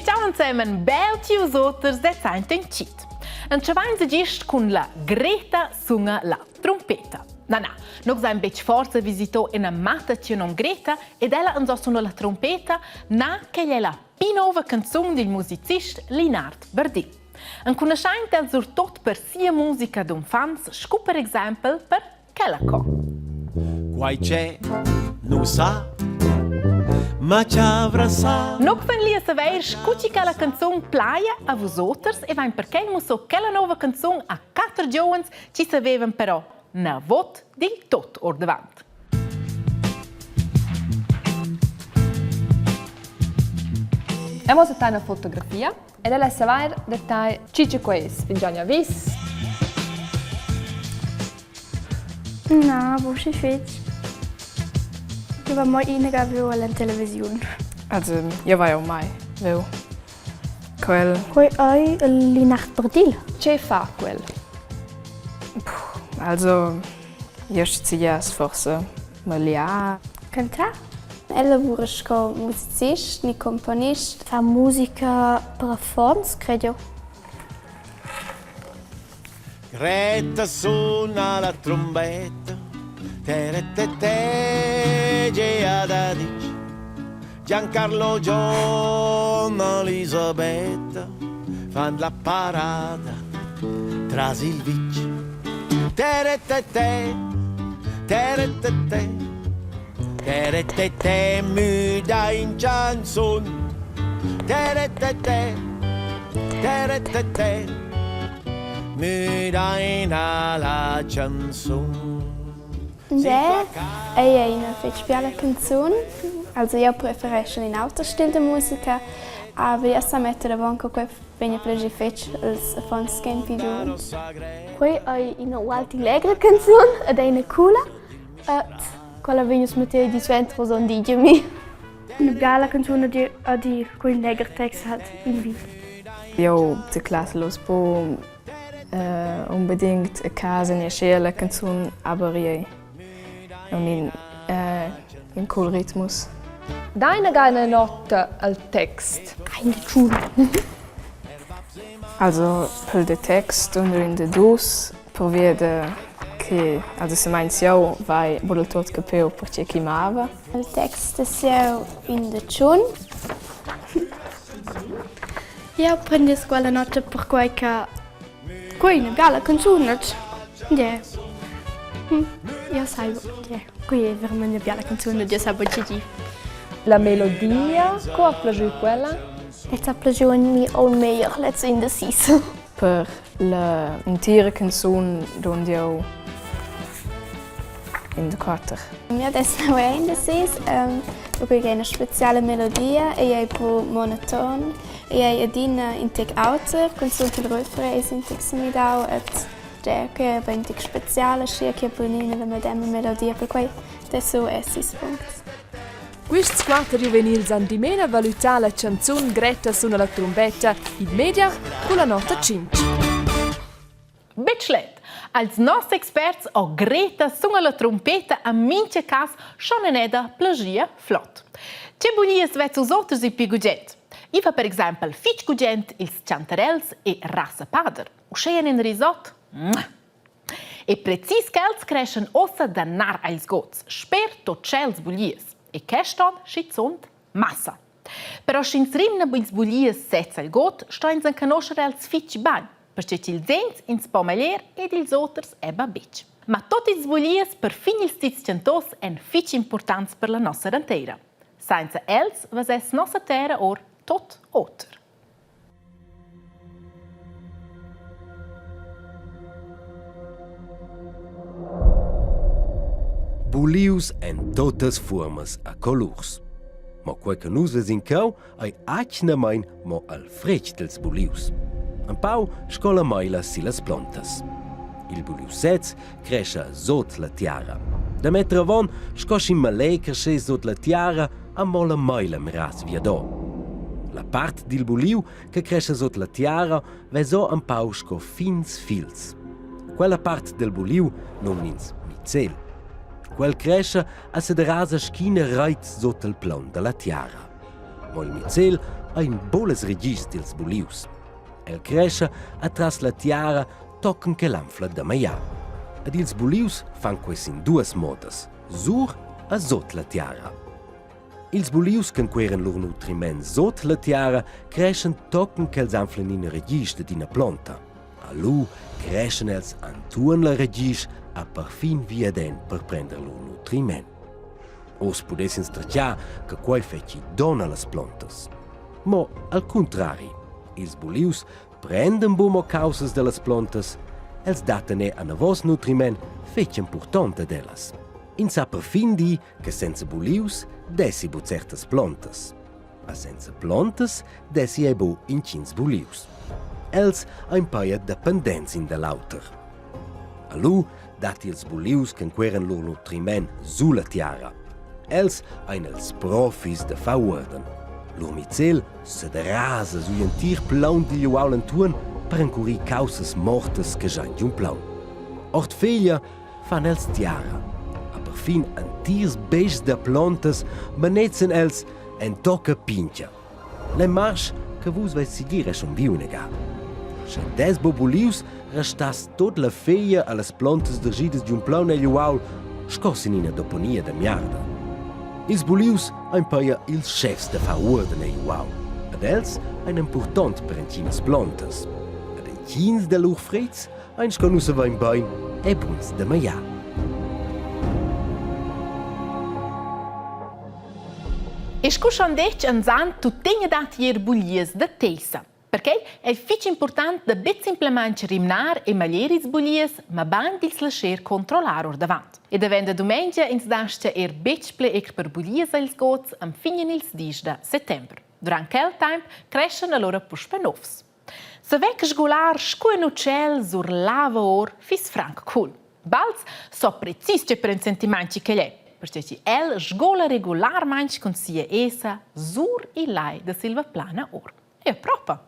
Ciao ensemen, bel ti us oters de saint in cheat. Entschevain gist cun la Greta sunga la trumpeta. Na na, nus ein betg forsa visito ina matta che nom Greta ed ella ans ha suno la trumpeta, na che è la pi nova canzun dil musicist Linard Bardin. Enconuschent el surtut per sia musica d'uffants, sco per exempel per quella co. Quai c'è, nu sa, ma chavra sa. Noc ven lia saver scu chi che la canzun plaia a vus oters e vain perquei musso quella nova canzun a quatter giovens chi savevan però navot dil tot ordavant. E mo se una fotografia ed ella savair da tai chi che quai es. Fin già vis. Na, buca fetg. Jeu va mai inaga viu ella en televisiun. Also, jeu vai aunc mai viu quel. Quei ei il Linard Bardil. Che fa quel? Also, jeu schizias forse magliar. Cantar? El lavura sco musicist ni componist. Fa musica per affons, cred jeu. Greta suna la trumbetta, Teretete, gea da ditg. Giancarlo John, Elisabetta fan la parada tras il vitg. Teretete, teretete, teretete müda in chanzun. Teretete, teretete, müdaina la chanzun. Beh, ei ei ina fetg biala canzun. Also jeu prefereschel in auter stil da musica, aber jeu sa metter avon co quei vegn a plager fetg als affons ch'ein pli giuvens. Quei ei ina ualti legra canzun ed ei ina coola. Et quella vegn nus metter di suenter oz on digl mi. Una biala canzun a dir cun in legher text halt in bi. Jeu declassel uss buc unbedingt a casa ni aschia la canzun, aber ei in, in cool ritmus. Dai inaga ina nota al text. Also pel de text und in de dus pervia de che also se meins jeu vai buc del tot capiu perche chi mava. Il text es jeu in de tschun. Jau prendess quella nota perquai che quei è ina biala canzun. Yeah. Hm, jau sai, yeah. Quei è verament ina biala canzun ed jau sai buca tge dir. La melodia, co ha plagiu quella? Lezza ha plagiu a mi aunc meglier, lezza in da sis. Per la entira canzun dund jeu in da quatter. Mi adesso è in da sis, perché è una speciale melodia e ei bu monoton e ei adina in tec auter, cunzunt il refrain es in tec semidau et der che è in tec special aschia che bunina la medema melodia, perquei adesso è sis puncts. Quists quatter giuvenils han dimena valütà la chanzun Greta suna la trumbetta in media culla nota tschintg. Betg let. Als noss experts ho Greta suna la trumpeta a mincha cas schon eneda plagia flot. Che buglias vezz us oters il pi gugent? I fa per exaimpel fich gugent ils chantarels e rassa pader. Uschè in risot? E precis quels creschan ossa da nar als gods, sper tot tschels buglias. E quest on schizunt massa. Però sch'ins rimna ils buglias sez al god, sto ins enconoscher els fitg bain, perche ch'ils ins ins po meglier ed ils oters eba betg. Ma tot ils buglias, perfin ils tits chantos, èn fitg importants per la nossa ranteira. Sainza els vesess nossa terra or tot oter. Bulius en totas fuormas a colurs. Mo quei che nus vesin cheu ei atgnamein mo al fretg dils bulius. Empau sco la meila sillas plontas. Il buliu sez crescha sut la tiara. Da metter avon sco sch'in malé creschess sut la tiara amo la meila miras viadò. La part dil buliu che crescha sut la tiara veso empau sco fins fils. Quella part del buliu nomn'ins micel. Quel crescha a sederasa sc'ina reit sut il plaun dalla tiara. Mo il micel ein bunas regists dils bulius. El crescha atras la tiara tochen che l'anfla da maiar. Ed ils bulius fan quei sin duas modas, sur e sut la tiara. Ils bulius ch'enqueran lur nutriment sut la tiara creschan tochen ch'els anflan ina ragisch dad ina plonta. A lu creschan els entuorn la ragisch a perfin viaden per prender lur nutriment. Oz pudess ins tertgar che quei fetschi donn allas plontas. Mo al cuntrari, ils bulius prendan buc mo caussas dallas plontas, els dattan er anavos nutriment fetg impurtont ad ellas. Ins sa perfin dir che senza bulius dessi buc certas plontas. A senza plontas dessi ei buc intgins bulius. Els ein peia dependents in da l'auter. A lu dat ils bulius ch'enqueran lur nutriment sulla tiara. Els ein els profis da far uorden. Lur micel sederasa sugl entir plaun digl uaul entuorn per encurir caussas mortas che giain giun plaun. Ord feglia fan els tiara. A perfin entirs beschs da plontas manezzan els en tocca pintga. La marsch che vus veis segir schon viu inaga. Sche dess buc bulius, restass tot la feglia allas plontas dergidas giun plaun egl uaul sco sin ina deponia da miarda. Ils bulius ein peia ils chefs da far uorden egl uaul. Ad els ein impurtont per entginas plontas. Ad entgins da lur frets ein sco nus havein bein e buns da magliar. E scu schon detg anzan tuttegna dat ier buglias da teissa. Perquei è fitg important da betg simplamain rimnar e maglier ils buglias, mabain d'ils lascher controllar ordavant. E davent da dumengia ins dastga er betg ple ir per buglias als gods enfin ils dis da settembre. Durant quel temp creschan allura puspè novs. Saver che sgular sco in utschel sur lava or fiss franc cool. Balz so precis tge per in sentiment ch'el è, perche chi el sgola regularmaing cun sia esa sur il lai da Silvaplana or. E propa.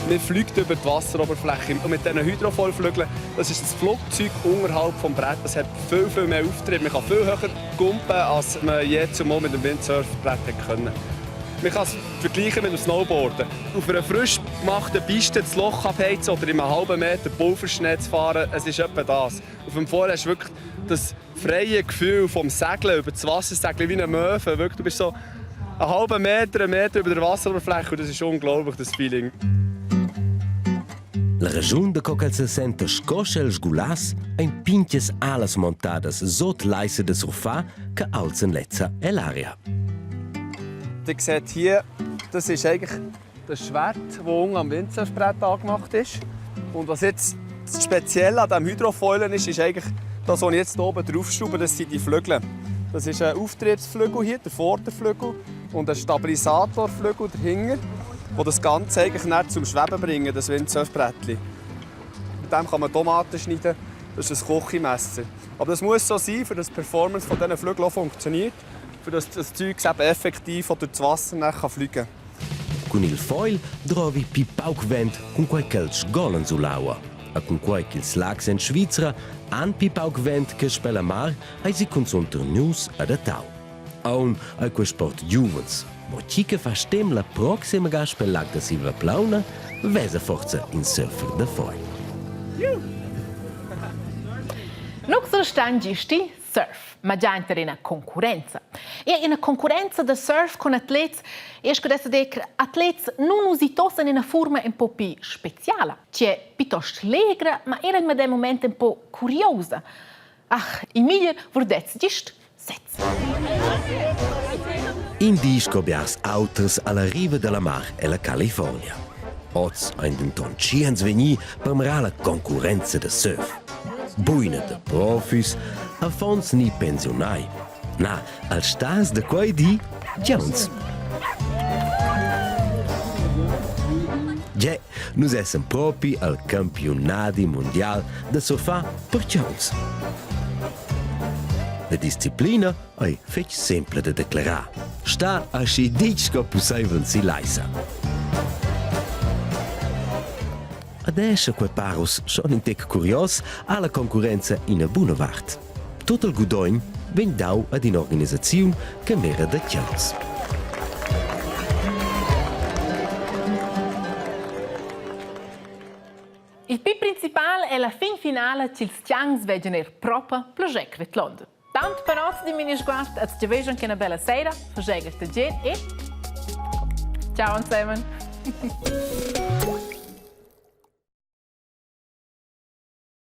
Man fliegt über die Wasseroberfläche und mit diesen Hydrofoilflügeln, das ist ein Flugzeug unterhalb vom Brett, das hat viel, viel mehr Auftrieb. Man kann viel höher gumpen, als man je zuvor mit dem Windsurfbrett können. Man kann es vergleichen mit dem Snowboarden. Auf einer frisch gemachten Piste das Loch abheizen oder in einem halben Meter Pulverschnee zu fahren, es ist etwa das. Auf dem Foil hast du wirklich das freie Gefühl vom Segeln, über das Wasser segeln wie ein Möwe. Wirklich, du bist so einen halben Meter, einen Meter über der Wasseroberfläche und das ist unglaublich, das Feeling. La regiun da co ch'el sesenta sco sch'el sgulass ein pintgas alas montadas sot l'aissa da surfar che alzan lezza ell'aria. Ihr seht hier, das ist eigentlich das Schwert, das unten am Windsurfbrett angemacht ist. Und was jetzt das Spezielle an diesem Hydrofoilen ist, ist eigentlich das, was ich jetzt hier oben draufschraube, das sind die Flügel. Das ist ein Auftriebsflügel hier, der Vorderflügel, und ein Stabilisatorflügel dahinter, der das Ganze eigentlich nicht zum Schweben bringen, das Windsurfbrettchen. Mit dem kann man Tomaten schneiden, das ist ein Küchenmesser. Aber das muss so sein, für dass die Performance von diesen Flügeln auch funktioniert, für dass das Zeug eben effektiv durch das Wasser dann fliegen kann. Cun il foil drovi pli pauc vent cunquai ch'els sgolan sull'aua. E cunquai ch'ils lags en Svizra han pli pauc vent che sper la mar, eisi cunzun turnius adattau. Aun ei quei sport giuvens. Mo tgi che fa stem la proxima ga spel lag da Silvaplauna, vesa forsa in surfer da foil. Nus stan gist il surf, ma già enter ina concurrenza. E ina concurrenza da surf cun atlets è sco dess dir atlets nun usitos en ina furma un po più speciala, che è piuttosto legra, ma era in medem moment un po curiosa. Ach, il meglier vurdez gist sez. In di sco biars auters alla riva dalla mar ella California. Oz ein denton tschiens vegni per mirar la concurrenza da surf. Buina da profis, affons ni pensiunai. Na, als stars da quei di, giauns. Ge, nus essan propi al campiunadi mundial da surfar per giauns. La disciplina ei fetg sempla da declarar. Sta aschi ditg sco pusseivel si l'aissa. Adesso quei parus schon in tec curios ha la concurrenza ina buna vart. Tut il gudogn vegn dau ad in'organisaziun che mira da tgauns. Il pi principal è la fin finala ch'ils tiangs veggan eir propa plascher vidlonder. Tant per oz di Minisguard, az giaveschan che una bella sera, faschegel da e ciao insieme.